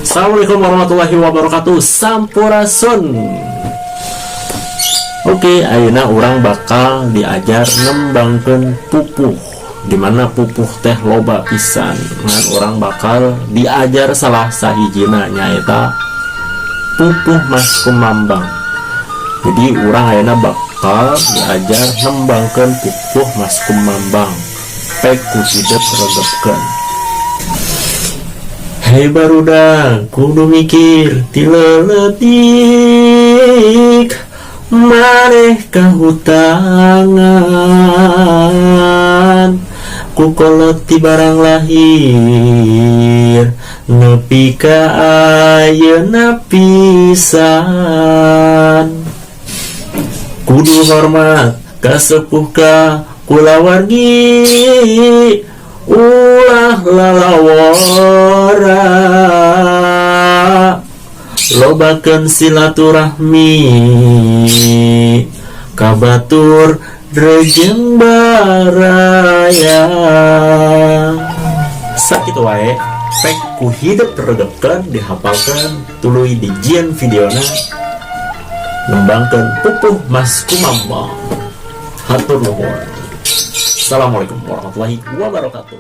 Assalamualaikum warahmatullahi wabarakatuh. Sampurasun. Oke, ayeuna urang bakal diajar nembangkeun pupuh, dimana pupuh teh loba pisan. Ngan urang bakal diajar salah sahijina, nyaeta Pupuh Maskumambang. Jadi urang ayeuna bakal diajar nembangkeun Pupuh Maskumambang. Pek ku hidep regepkeun. Hei barudak, kudu mikir ti leutik, maneh kahutangan ku kolot ti barang lahir nepi ka ayeuna pisan. Kudu hormat ka sepuh, ka kulawargi, ulah lalawora, lobakeun silaturahmi ka batur jeung baraya. Sakitu wae, pek ku hidep regepkeun, dihafalkeun, tuluy dijieun videona nembangkeun Pupuh Maskumambang. Hatur nuhun. Assalamualaikum warahmatullahi wabarakatuh.